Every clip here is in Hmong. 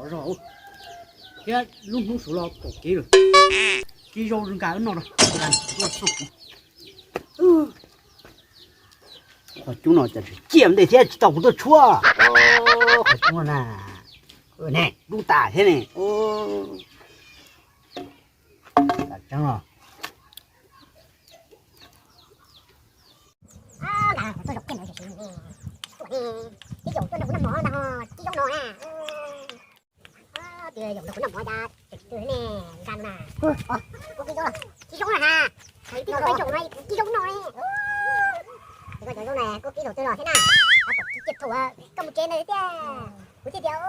Zog thiab lub hnub saud los pom kev lawm. Kib zaub nkag wb noj no. Qhov cub no cas tseem ciaj ntej thiab tsis tau kuv tuaj tshuab. Qhov cub no na, ne lub tas thiab ne. Tseeb os. Ib zaug tuaj nrog kuv noj mov ntag ho, kib zaub no na. Tias zaum nrog kuv noj mov cas tseem tw ne, nkag na. Kuv kib zaub, kib zaub na ha. Thaum ib tij thaum peb zaum no kuv kib zaub noj ne. Ces koj cov zaub na koj kib thaum twg los thiab na? Koj mus tsev ntawd tiag. Kuv thiaj tias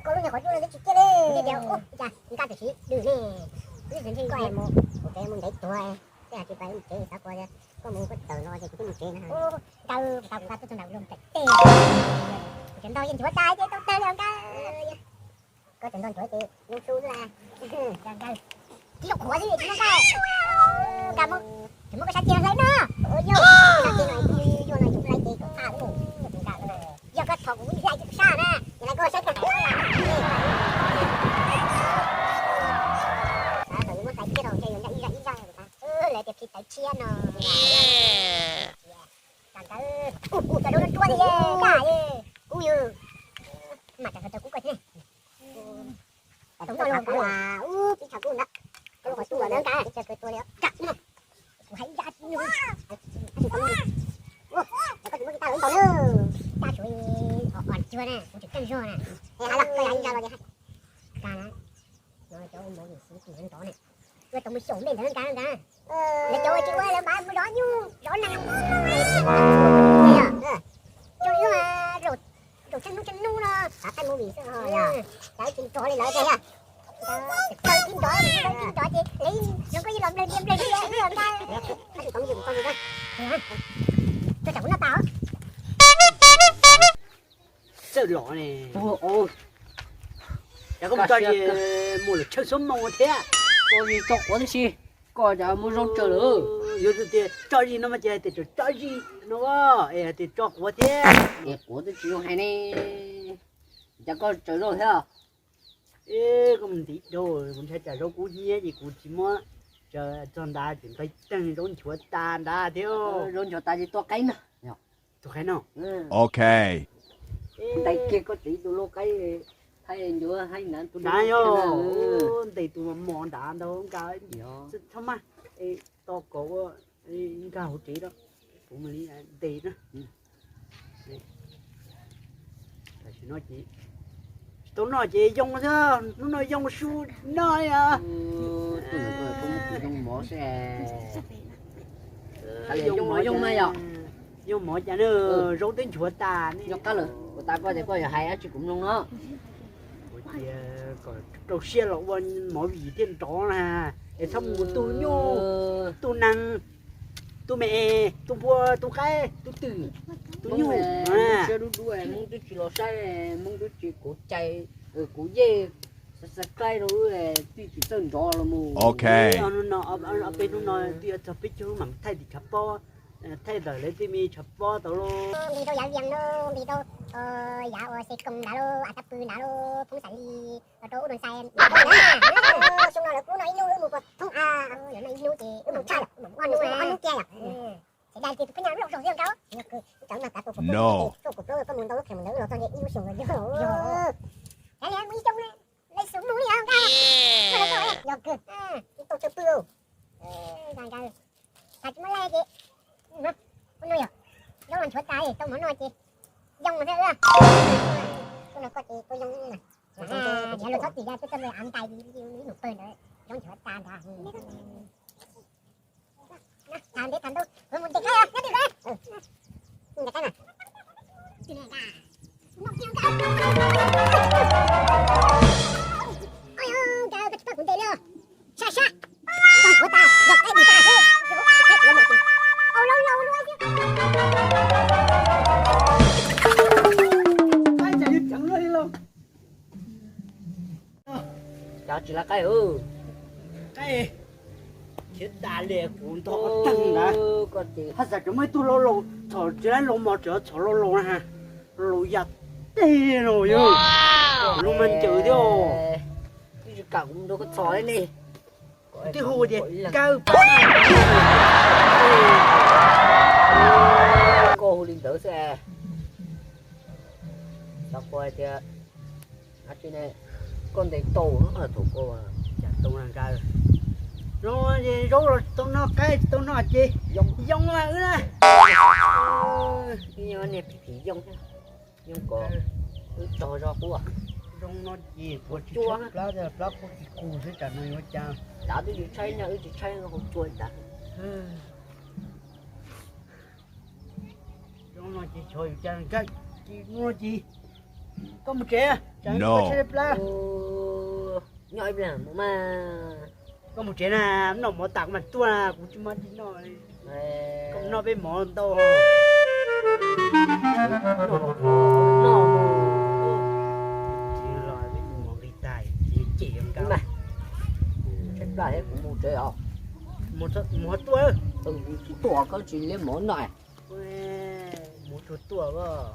koj lub niag qhov cub no twb tsis ciaj li. Kuv thiaj tias ua cas nkag tam sim dhwm ne. Kuv thiaj tias ntshe koj mus, kuv tsev mus ntev tuag, tej tsis pais mus tsev xav koj, koj mus koj tawm los ces kuv twb mus tsev na. Nkawd, kuv nkag tuaj txog nram lub nplaim teb, kuv cov ntog yeej nchuav tas ces tau tawg li nkawd. Koj cov ntog nchuav ces zoo su xwb la. Nkawd, kib zaub qhuav xwb tsis muaj nkawd. Nkawd, tsis muaj koj sab tiag hlawv no. Yog, sab tiag no, yog no tsis hlawv ces koj txhaj mus. Yog koj thov kuv hlawv ces kuv sab na, ces lawv koj sab tiag. Xav tau muab hlawv kiag rau ntshe yuav ncaj ib zaj ib zaj. Lawv tias phim tawv tshiab no. Nkawd, ua cov zaub no ruaj thiab kaj, kub yws. Mam tsam sawv daws kub koj thiab. Tau noj los kuv ua ib tshav kub ntawd, koj lub qhov cub ntawd nkag, kuv hais ib zaj, koj tsis muaj kij taj lawv ntaus na, taj suav os, os cuag na, kuv tseem ceeb zog na. Hais los koj hais ib zaj los nkag na, no cov ua mov vim xwv tim ntov na, ua tau mus xyaum npe ntawd nkag nkag. Lawv cov ua tsis ua lawv npaj mus zov nyuj zov nees. Zoo li zaum tsheej hnub tsheej hnub no xav thaij movie xwb, cov tsis nrov li lawv tiag. Cov tsis nrov, cov tsis nrov ces lawv zoo koj yeej los nplawg nplawg nplawg li nkawd. Tuaj tsam kuv noj tas os. Xawm los ne. Cas koj mus tso zis mus lawm tsheej xuab moos thiab. Tso zis tso quav tib si, koj cas muaj zaub tsaws lawm. Yuav tias tso zis no mas ces hais tias tso zis no, es hais tias tso quav thiab. Es quav twb tsis zoo hais ne. Cas koj tsaws zaub thiab? Koj mus ntiv dhau, kuv ntshai tsam zaub kub hnyiab ces kuv tsis muab tsaws txog ntawd ces nqis teeg zaub nchuav tas ntawd thiab. Zaub nchuav tas ces tua qaib na. Tus qaib no. Ok. Ntais kiag koj txiv tus lauj qaib, thaij ncuav haib ntawd tus dab yog ntes tus mos mos nrad ntag nkawd. Txhob maj, to kom ua nkag hauv tsev rau kuv mam li ntes na. Tam sim no ces tsis tau noj ces yoo xwb, hnub no yoo su noj li os. Yoo mov, yoo mov cas na, zaub twb nchuav tas ne. Yog qab lawm, kuv tas koj ces koj yuav hais dab tsi kuv mloog no. Kuv cia kom rau siab los ua movie thiaj nrov na, es txhob mus tu nyuj, tu nees, tu me es, tu npua, tu qaib, tu twm, tu nyuj. Siab dub dub, Hmoob twb tsis los saib, Hmoob twb tsis kuv cai, kuv yej subscribe rau wb twb tsis txawj nrov los mus. Ok. Peb hnub no twb yuav txog peb caug mam thaij tim tshav pob, thaij ntawm lawv tej me tshav pob tau lauj. Nqis rau yav Vias lauj, nqis rau yav uas Xes Koos ntawd lauj, As Tab Pw ntawd lauj, Phoob Xais Lis, los rau Ub Doo Xais. Xyoo no lawv kuj noj ib hnub wb mus puas thoob a, lawv noj ib hnub ces wb mus tshaj yom, ob hnub, ob hnub kiag yom. Ces dag tias tus phab nyaj loj zog xwb nkauj. Cov no tav tus kuv plaub, tuaj mus ntau lub kheem mus ntawd wb los txog nce ib lub xyoo los yog. Yog li mus ib xyoo ne, lej xus mus li os nkauj. Yog kawg, tau tsawg pw. Nkauj, nkauj, tas tsis muaj lej ces, ua no yog, zaub los nchuav tas tau mov noj ces yoo thiab. Tuaj no koj ces tuaj yoo na. Niam los txhob tim ya tuaj txog npe av ntais ib nus pawg ntawd zaub nchuav tas ntag. Tham ntev tham ntau, kuv mus ntes qaib os, nyob twg qaib? Ntes qaib na. Oj, nkawd koj tsis pab kuv ntes li os. Sab sab. Koj tshuav tas, yog qaib ntes tas xwb. Au, laus laus lua xwb. Qaib cas yuav ceev luaj li lauj. Cov tsis lawv qaib, qaib khiav tas li kuv ntog teeg ntawd. Haj xav tseem muaj ib tug laus laus txhom tsis laib laus mos tseem txhom laus laus na, laus yam teg no yog. Lub mas ncaws thiab. Twb tsis kam kuv mus nrog koj txhom li ne. Twb hu tias kawg pab no. Koj hu li ntawd xwb. Xav qhua tias, a, tsis ne, koj ntes tau no thaum koj cas tau na nkawd. Zoo ces zoo los tsis tau noj, qaib tsis tau noj ces yoo mas wb na. Niag phim phim yoo, yoo kom wb tog zog quaj. Zoo no ces puas tsis tshaib plab, plab qub tsis qus xwb tsam no yuav cas. Dav twb tsis tshaib, wb tsis tshaib hauv tsua tas. Zoo no ces xyov yuav cas, no ces koj mus tsev, tsam koj tshaib plab. Nyob ib pliag mus mas. Koj mus tsev na, noj mov tas koj mam tuaj, kuv tsis muaj dab tsi noj. Koj noj peb mov ntau. Los peb mus nqis tag ces cem nkawd. Tshaib plab thiab, kuv mus tsev os. Mus tuaj. Tuaj koj tsis liab mov noj. Mus tsuag tuaj os.